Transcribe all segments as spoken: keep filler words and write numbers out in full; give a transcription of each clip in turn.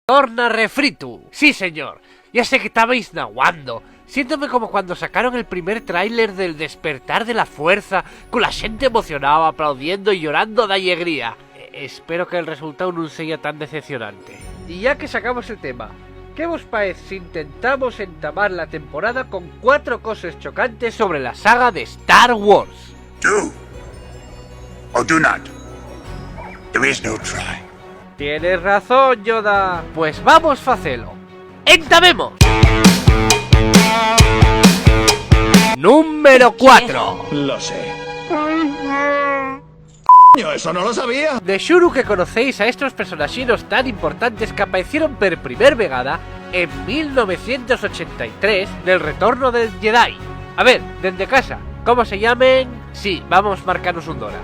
Torna refritu. Sí, señor. Ya sé que tabais naguando. Siéntome como cuando sacaron el primer tráiler del Despertar de la Fuerza, con la xente emocionao, aplaudiendo y llorando d'allegría. E-, espero que el resultáu nun seya tan decepcionante. Y ya que sacamos el tema, ¿qué vos paez si intentamos entamar la temporada con cuatro coses chocantes sobre la saga de Star Wars? Do or do not. There is no try. Tienes razón, Yoda. Pues vamos facelo. ¡Entamemos! Número cuatro. Lo sé. Coño, eso no lo sabía. De xuru que conocéis a estos personaxinos tan importantes qu'apaecieron per primer vegada en mil novecientos ochenta y tres nel Retorno del Jedi. A ver, dende casa, ¿cómo se llamen? Sí, vamos marcanos un dólar.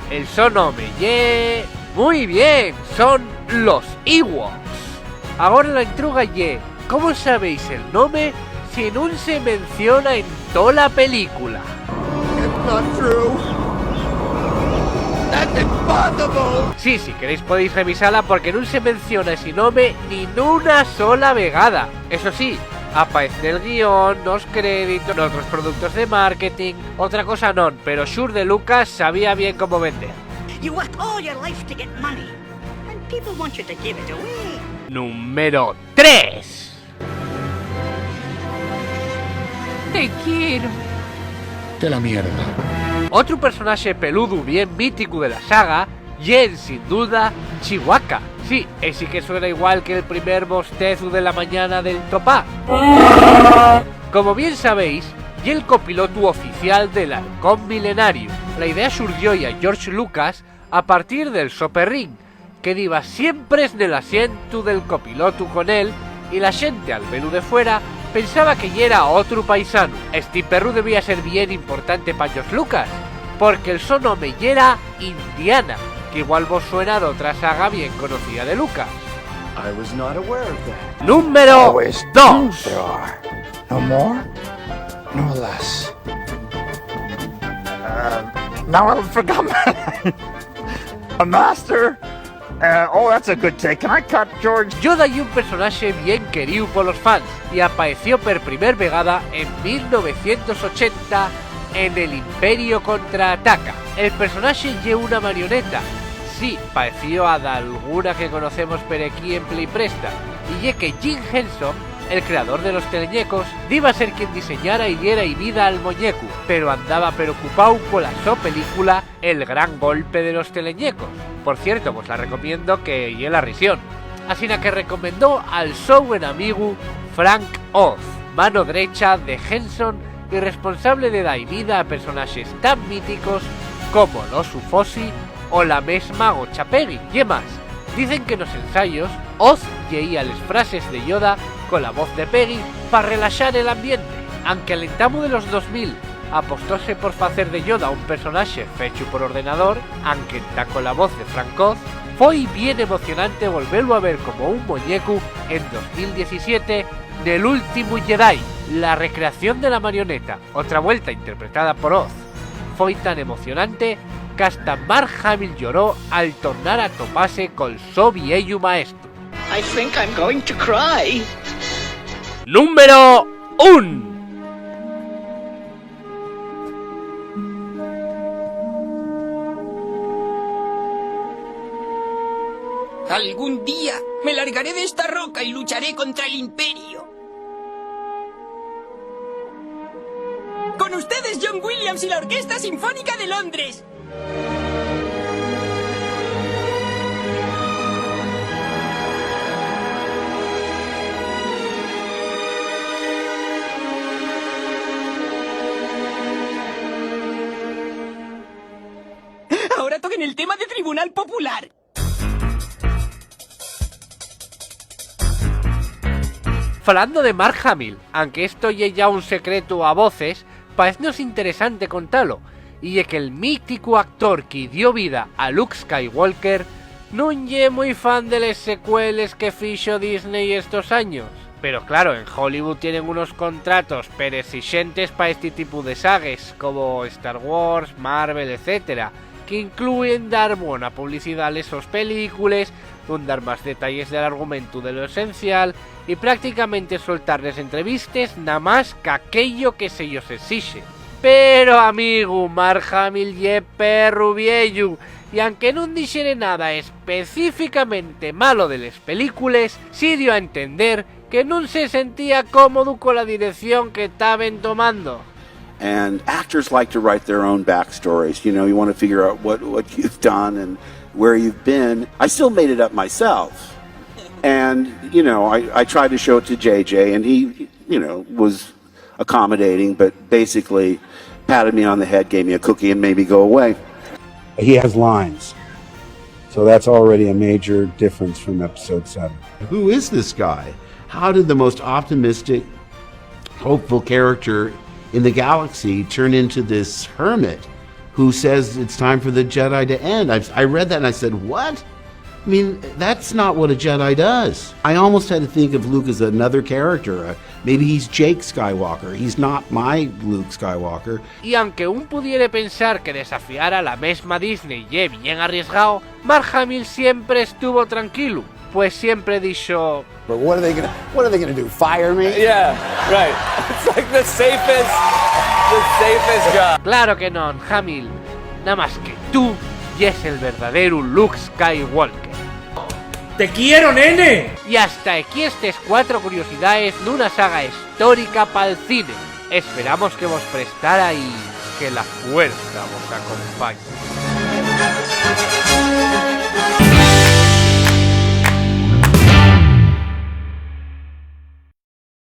El so nome ye... Muy bien, son los Ewoks. Agora la intruga ye, ¿cómo sabéis el nome si nun se menciona en tola película? It's not true. That's impossible. Sí, si queréis podéis revisala porque nun se menciona esi nome nin una sola vegada. Eso sí, apaez nel guión, nos créditos, n'otros productos de marketing. Otra cosa non, pero Shur de Lucas sabía bien cómo vender. You work all your life to get money, and people want you to give it away. Número tres. Te quiero. De la mierda. Otru personaxe peludu bien míticu de la saga ye, sin duda, Chewbacca. Sí, esi que suena igual que el primer bostezu de la mañana del topá. Como bien sabéis, ye el copilotu oficial del Halcón Milenariu. La idea surdió-y a George Lucas a partir del so perrín, que diba siempres nel asientu del copilotu con él, y la xente, al velu de fuera, pensaba que yera otru paisanu. Esti perru debía ser bien importante pa George Lucas, porque el so nome yera Indiana, que igual vos suena d'otra saga bien conocía de Lucas. I was not aware of that. Número Always dos. There are. No more? No less. Uh, now I forgot my... A master? Uh, oh, that's a good take. Can I cut, George? Yoda ye un personaxe bien queríu polos fans y apaeció per primer vegada en mil novecientos ochenta en El Imperio Contraataca. El personaxe ye una marioneta. Sí, paecío a dalguna que conocemos per equí en Play Presta, y ye que Jim Henson, el creador de los teleñecos, diba ser quien diseñara y diera-y vida al moñecu, pero andaba preocupáu cola so película El Gran Golpe de los Teleñecos. Por cierto, vos la recomiendo, que ye la risión. Asina que recomendó al so buen amigu Frank Oz, mano drecha de Henson y responsable de da-y vida a personaxes tan míticos como l'osu Fozzie o la mesma gocha Peggy. Ye más, dicen que nos ensayos, Oz lleía les frases de Yoda cola voz de Peggy pa relaxar el ambiente. Anque al entamu de los dos mil apostóse por facer de Yoda un personaxe fechu por ordenador, anque entá cola voz de Frank Oz, foi bien emocionante volvelu a ver como un moñecu en dos mil diecisiete nel Últimu Jedi, la recreación de la marioneta, otra vuelta interpretada por Oz. Foi tan emocionante qu'hasta Mark Hamill lloró al tornar atopase col so vieyu maestru. I think I'm going to cry. Número un. Algún día me largaré de esta roca y lucharé contra el Imperio. Con ustedes, John Williams y la Orquesta Sinfónica de Londres. Ahora toquen el tema de Tribunal Popular. Falando de Mark Hamill, anque esto ye ya un secretu a voces, paeznos interesante contalo, y ye que'l míticu actor que dio vida a Luke Skywalker nun ye mui fan de les secueles que fixo Disney estos años. Pero claro, en Hollywood tienen unos contratos peresixentes pa esti tipu de sagues, como Star Wars, Marvel, etcétera, qu'inclúen dar bona publicidá a les sos películes, nun dar más detalles del argumentu de lo esencial y prácticamente soltar nes entrevistes namás qu'aquello que se-yos esixe. Pero, amigu, Mark Hamill ye perru vieyu, y anque nun dixere nada específicamente malo de les películes, sí dio a entender que nun se sentía cómodu cola dirección que taben tomando. And actors like to write their own backstories. You know, you want to figure out what, what you've done and where you've been. I still made it up myself. And, you know, I, I tried to show it to J J, and he, you know, was accommodating, but basically patted me on the head, gave me a cookie, and made me go away. He has lines. So that's already a major difference from episode seven. Who is this guy? How did the most optimistic, hopeful character in the galaxy turn into this hermit who says it's time for the Jedi to end? I, I read that and I said, "What?" I mean, that's not what a Jedi does. I almost had to think of Luke as another character. Uh, maybe he's Jake Skywalker. He's not my Luke Skywalker. Y anque un pudiere pensar que desafiar a la mesma Disney ye bien arriesgao, Mark Hamill siempre estuvo tranquilu, pues siempre dixo: But what are they gonna what are they gonna do? Fire me? Yeah, right. It's like the safest, the safest job. Claro que non, Hamill. Namás que tú yes el verdaderu Luke Skywalker. ¡Te quiero, nene! Y hasta aquí estes cuatro curiosidaes nuna saga histórica pal cine. Esperamos que vos prestara y que la fuerza vos acompañe.